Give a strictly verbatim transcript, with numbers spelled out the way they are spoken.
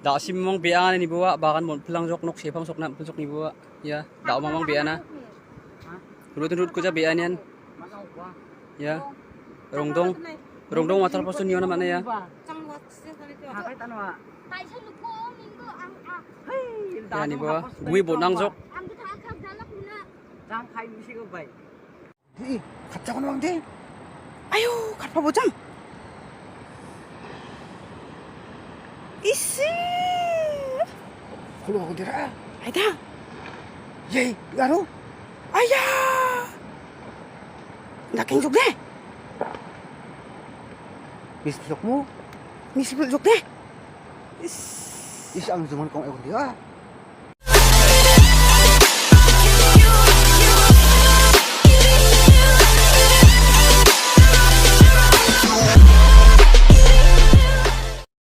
Da sim mong bia ni bua ba kan mon plang jok nok sepang sok nam plang jok ni bua. Ya, da mong bia na. Rut rut ku ja bia nian. Ya. Rongdong. Rongdong water post ni ona mana ya. Ya ni bua. Gui bo nang jok. Di, khat jang nang di. Ayo, khat pa bo jam. Isi. Khulu aku dira. Aida. Ye, garu. Aya. Naking jok de. Mis jok mu. Mis jok de. Is. Is ang juman kong aku dia.